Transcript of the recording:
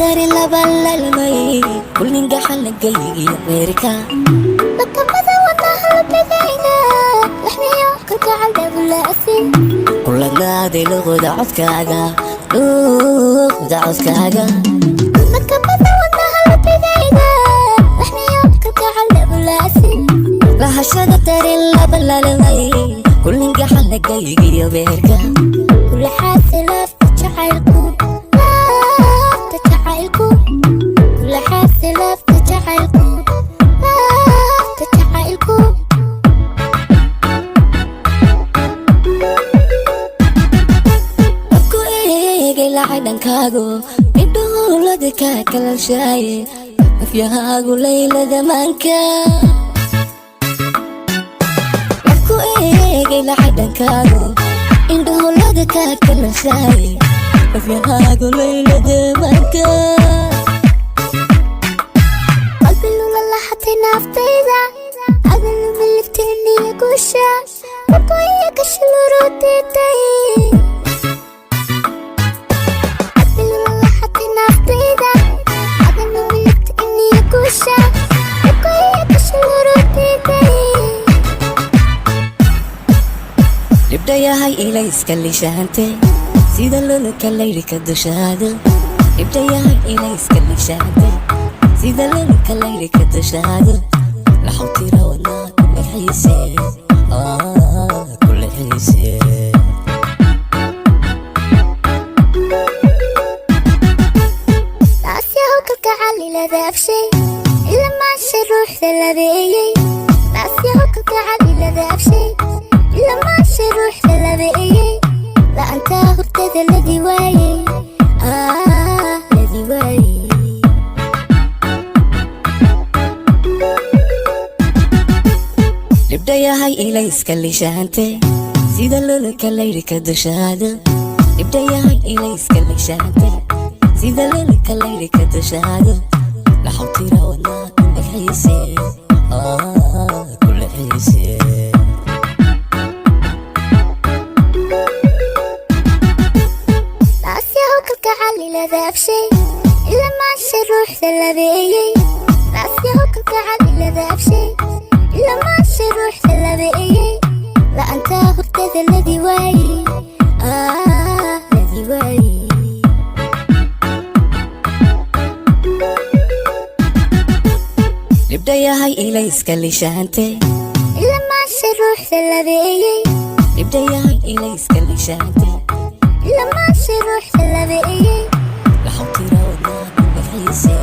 Dareen laba lalmay kulninga xalagaygiyo beerka. Lakabada wadnaha labigayga, laxmiyo kalgacal dhabulaasin. Kuladnaaday luqda codkaaga, luqda codkaaga. Lakabada wadnaha labigayga, laxmiyo kalgacal dhabulaasin. Lahashada dareen laba lalmay kulninga xalagaygiyo beerka. Kula xaasi lafta jacaylku, lafta jacaylku. Kula xaasi lafta jacaylku, lafta jacaylku. Ku eegay lacag dhankaagu, indhuhulada kaa kalalshaaye, afyahaagu laylada maanka. Ku eegay lacag dhankaagu, indhuhulada kaa kalalshaaye, afyahaagu laylada maanka. Qalbi lula lahatay naftayda, adanu milifteeniya guusha warkoiya kashalurudeeday. Qalbi lula lahatay naftayda, adanu milifteeniya guusha warkoiya kashalurudeeday. Libdhayahay ilayska lishaante, sida lulka laydhika dushaada. Libdhayahay ilayska lishaante, sida lulka laydhika dushaada. Laxawtira wadnaa kule xiise, kule xiise. Laasyahow kalgacal iladaabshay, ila maasha ruuxda labeeyey. Laasyahow kalgacal iladaabshay, ila maasha ruuxda labeeyey. La'antaa hurdada ladi waayey, ladi waayey. Libdhayahay ilayska lishaante, sida lulka laydhika dushaada. Libdhayahay ilayska lishaante, sida lulka laydhika dushaada. Laxawtira wadnaa kule xiise, kule xiise. Laasyahow kalgacal iladaabshay, ila maasha ruuxda labeeyey. Laasyahow kalgacal iladaabshay, ila maasha ruuxda labeeyey. La'antaa hurdada ladi waayey, ladi waayey. Libdhayahay ilayska lishaante, ila maasha ruuxda labeeyey. Libdhayahay ilayska lishaante, ila maasha ruuxda labeeyey. Laxawtira wadnaa kule xiise.